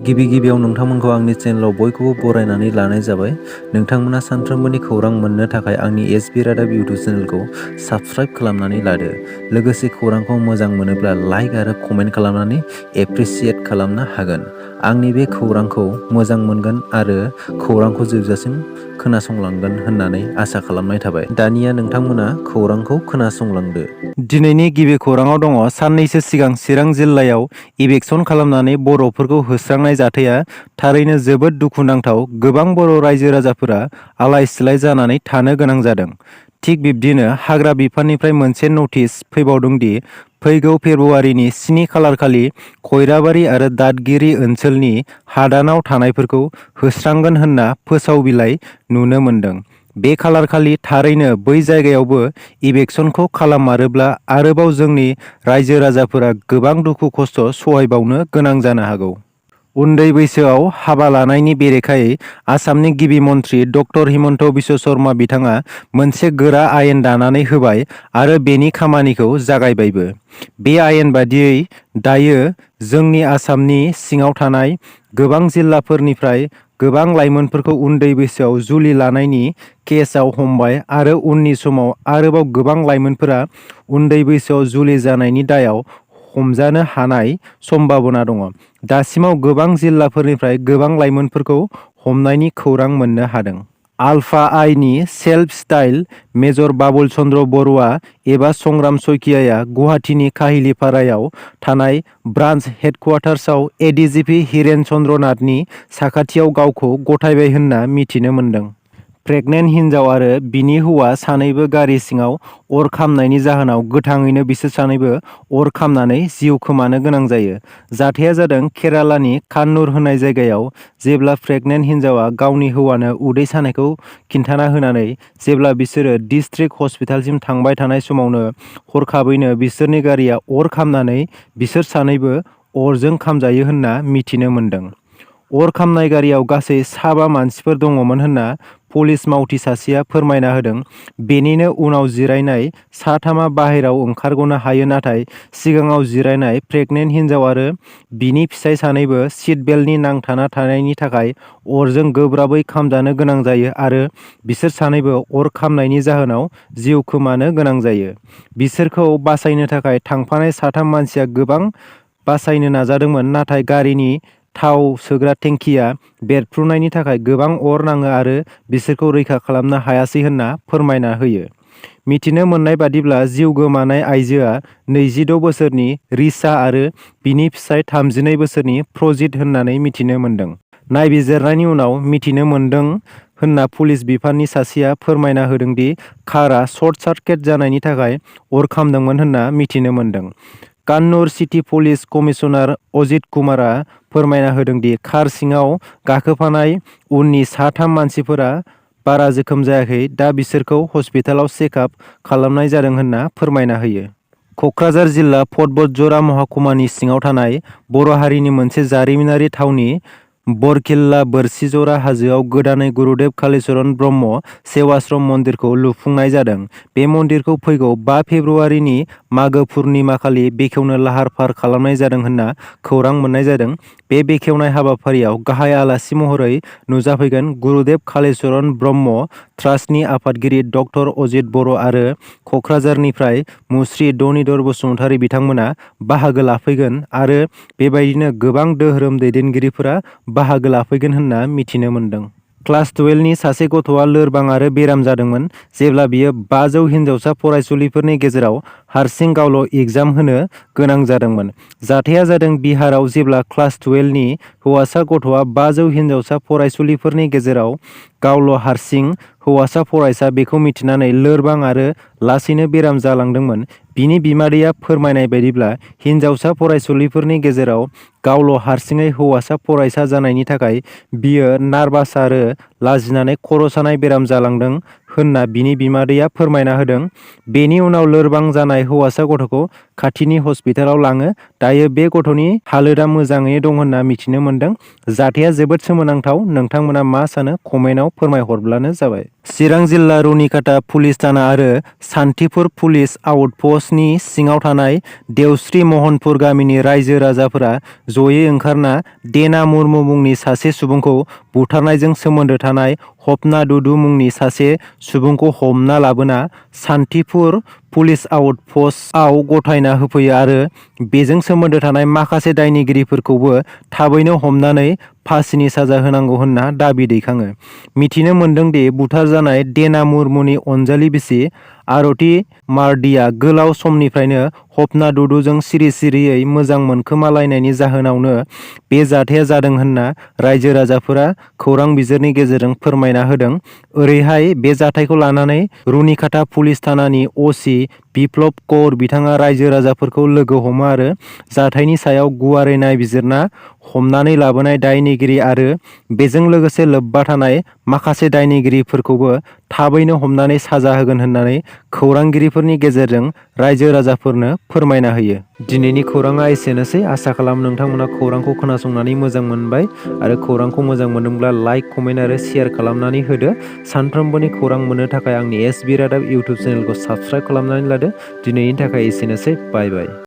गिबियाव नोंथांमोनखौ आंनि चेनेलाव बयखौबो बरायनानै लानाय जाबाय। नोंथांमोना सानफ्रोमबोनि खौरां मोननो थाखाय आंनि एसबि रादाब इउटुब चेनेलखौ साबस्क्राइब खालामनानै लादो। लोगोसे खौरांखौ मोजां मोनोब्ला लाइक आरो कमेन्ट खालामनानै एप्रिसिएट खालामनो हागोन। आंनि बे खौरांखौ मोजां मोनगोन आरो खौरांखौ जोबजासिम खोनासंलांगोन होननानै आसा खालामनाय थाबाय। दानिया नोंथांमोना खौरांखौ खोनासंलांदो। दिनैनि गिबि खौराङाव दङ। साननैसो सिगां चिरां जिल्लायाव इभिक्शन खालामनानै बर'फोरखौ होस्रांनाय जाथाया थारैनो जोबोद दुखुनांथाव। गोबां बर' रायजो राजाफोरा आलाय सिलाय जानानै थानो गोनां जादों। थिग बिब्दिनो हाग्रा बिफाननिफ्राय मोनसे नटिस फैबावदों दि फैगौ फेब्रुवारिनि 7 खालारखालि खैराबारि आरो दादगिरि ओनसोलनि हादानाव थानायफोरखौ होस्रांगोन होनना फोसाव बिलाइ नुनो मोन्दों। बे खालारखालि थारैनो बै जायगायावबो इभिक्शनखौ खालाममारोब्ला आरोबाव जोंनि रायजो राजाफोरा गोबां दुखु खस्थ' सहायबावनो गोनां जानो हागौ। उन्दै बैसोआव हाबा लानायनि बेरेखायै आसामनि गिबि मन्थ्रि डक्टर हिमन्त बिश्व शर्मा बिथाङा मोनसे गोरा आयेन दानानै होबाय आरो बेनि खामानिखौ जागायबायबो। बे आयेन बादियै दायो जोंनि आसामनि सिङाव थानाय गोबां जिल्लाफोरनिफ्राय गोबां लाइमोनफोरखौ उन्दै बैसोआव जुलि लानायनि केसआव हमबाय आरो उननि समाव आरोबाव गोबां लाइमोनफोरा उन्दै बैसोआव जुलि जानायनि दायाव हमजानो हानाय सम्भाबना दङ। दासिमाव गोबां जिल्लाफोरनिफ्राय गोबां लाइमोनफोरखौ हमनायनि खौरां मोननो हादों। आलफा आइनि सेल्फ स्टाइल मेजर बाबुल चन्द्र बरुवा एबा संग्राम सइकियाआ गुवाहाटीनि काहिलिपारायाव थानाय ब्रान्च हेडक्वार्टार्सआव एडिजिपि हिरेन चन्द्र नाथनि साखाथियाव गावखौ गथायबाय होनना मिथिनो मोन्दों। प्रेगनेन्ट हिन्जाव आरो बिनि हौवा सानैबो गारि सिङाव अर खामनायनि जाहोनाव गोथाङैनो बिसोर सानैबो अर खामनानै जिउ खोमानो गोनां जायो। जाथाया जादों केरालानि कान्नुर होननाय जायगायाव। जेब्ला प्रेगनेन्ट हिन्जावा गावनि हौवानो उदै सानायखौ खिन्थाना होनानै जेब्ला बिसोरो डिस्ट्रिक्ट हस्पिटालसिम थांबाय थानाय समावनो हरखाबैनो बिसोरनि गारिया अर खामनानै बिसोर सानैबो अरजों खामजायो होनना मिथिनो मोन्दों। अर खामनाय गारियाव गासै 7 मानसिफोर दङमोन होनना पुलिस मावथि सासेया फोरमायना होदों। बेनिनो उनाव जिरायनाय 3 बाहेराव ओंखारग'नो हायो, नाथाय सिगाङाव जिरायनाय प्रेगनेन्ट हिन्जाव आरो बिनि फिसाय सानैबो सिट बेल्टनि नांथाना थानायनि थाखाय अरजों गोब्राबै खामजानो गोनां जायो आरो बिसोर सानैबो अर खामनायनि जाहोनाव जिउ खोमानो गोनां जायो। बिसोरखौ बासायनो थाखाय थांफानाय 3 मानसिया गोबां बासायनो नाजादोंमोन, नाथाय गारिनि थाव सोग्रा टेंकिया बेरफ्रुनायनि थाखाय गोबां अर नाङो आरो बिसोरखौ रैखा खालामनो हायासै होनना फोरमायना होयो। मिथिनो मोननाय बादिब्ला जिउ गोमानाय आइजोआ 26 बोसोरनि रिचा आरो बिनि फिसाय 32 बोसोरनि प्रजित होननानै मिथिनो मोन्दों। नायबिजिरनायनि उनाव मिथिनो मोन्दों होनना पुलिस बिफाननि सासेया फोरमायना होदों दि कारआ सर्ट सार्किट जानायनि थाखाय अर खामदोंमोन होनना मिथिनो मोन्दों। कान्नुर सिटी पुलिस कमिशनार अजित कुमारआ फोरमायना होदों दि कार सिङाव गाखोफानाय उननि 3 मानसिफोरा बारा जोखोम जायाखै, दा बिसोरखौ हस्पिटालाव चेकआप खालामनाय जादों होनना फोरमायना होयो। क'क्राझार जिल्ला पर्बतझरा महकुमानि सिङाव थानाय बर' हारिनि मोनसे जारिमिनारि थावनि बरखिल्ला बोरसिजरा हाजोआव गोदानै गुरुदेव कालीचरण ब्रह्म सेवाश्रम मन्दिरखौ लुफुंनाय जादों। बे मन्दिरखौ फैगौ 5 फेब्रुवारिनि मागो पुर्निमाखालि बेखेवनो लाहार फाहार खालामनाय जादों होनना खौरां मोननाय जादों। बे बेखेवनाय हाबाफारियाव गाहाय आलासि महरै नुजाफैगोन गुरुदेव कालीचरण ब्रह्म ट्रास्टनि आफादगिरि डक्टर अजित बर' आरो क'क्राझारनिफ्राय मुस्रि धरनीधर बसुमतारी बिथांमोना बाहागो लाफैगोन आरो बेबायदिनो गोबां धोरोम दैदेनगिरिफोरा बाहागो लाफैगोन होनना मिथिनो मोन्दों। क्लास 12नि सासे गथ'आ लोरबां आरो बेराम जादोंमोन जेब्ला बियो 500 हिनजावसा फरायसुलिफोरनि गेजेराव हारसिं गावल' एग्जाम होनो गोनां जादोंमोन। जाथाया जादों बिहाराव जेब्ला क्लास 12नि हौवासा गथ'आ 500 हिनजावसा फरायसुलिफोरनि गेजेराव गावल' हारसिं हौवासा फरायसा बेखौ मिथिनानै लोरबां आरो लासैनो बेराम जालांदोंमोन। बिनि बिमादैया फोरमायनाय बायदिब्ला हिनजावसा फरायसुलिफोरनि गेजेराव गावल' हारसिङै हौवासा फरायसा जानायनि थाखाय बियो नार्भास आरो लाजिनानै खर' सानाय बेराम जालांदों होनना बिनि बिमादैया फोरमायना होदों। बेनि उनाव लोरबां जानाय हौवासा गथ'खौ खाथिनि हस्पिटालाव लाङो। दायो बे गथ'नि हालोदा मोजाङैनो दं होनना मिथिनो मोन्दों। जाथाया जोबोद सोमोनांथाव। नोंथांमोना मा सानो कमेन्टआव फोरमायहरब्लानो जाबाय। चिरां जिल्ला रुनिकाटा पुलिस थाना आरो सान्थिपुर पुलिस आउटप'स्टनि सिङाव थानाय देवस्रि महनपुर गामिनि रायजो राजाफोरा जयै ओंखारना देना मुर्मु मुंनि सासे सुबुंखौ बुथारनायजों सोमोन्दो थानाय हपना दुदु मुंनि सासे सुबुंखौ हमना लाबोना सान्थिपुर पुलिस आउटप'स्टआव गथायना होफैयो आरो बेजों सोमोन्दो थानाय माखासे दायनिगिरिफोरखौबो थाबैनो हमनानै फासिनि साजा होनांगौ होनना दाबि दैखाङो। मिथिनो मोन्दोंदि बुथारजानाय देना मुर्मुनि अनजालि बिसि आरती मार्डिया गोलाव समनिफ्रायनो हपना दुदुजों सिरि सिरियै मोजां मोनखोमालायनायनि जाहोनावनो बे जाथाया जादों होनना रायजो राजाफोरा खौरां बिजोंनि गेजेरजों फोरमायना होदों। ओरैहाय बे जाथायखौ लानानै रुनिकाटा पुलिस थानानि अ.सि. बिप्लब कौर बिथाङा रायजो राजाफोरखौ लोगो हमो आरो जाथायनि सायाव गुवारै नायबिजिरना हमनानै लाबोनाय दायनिगिरि आरो बेजों लोगोसे लोब्बा थानाय माखासे दायनिगिरिफोरखौबो थाबैनो हमनानै साजा होगोन होननानै खौरांगिरिफोरनि गेजेरजों रायजो राजाफोरनो फोरमायना होयो। दिनैनि खौराङा एसेनोसै। आसा खालाम नोंथांमोना खौरांखौ खोनासंनानै मोजां मोनबाय आरो खौरांखौ मोजां मोनदोंब्ला लाइक, कमेन्ट आरो शेयार खालामनानै होदो। सानफ्रोमबोनि खौरां मोननो थाखाय आंनि एसबि रादाब इउटुब चेनेलखौ साबस्क्राइब खालामनानै लादो। दिनैनि थाखाय एसेनोसै। बाय बाय।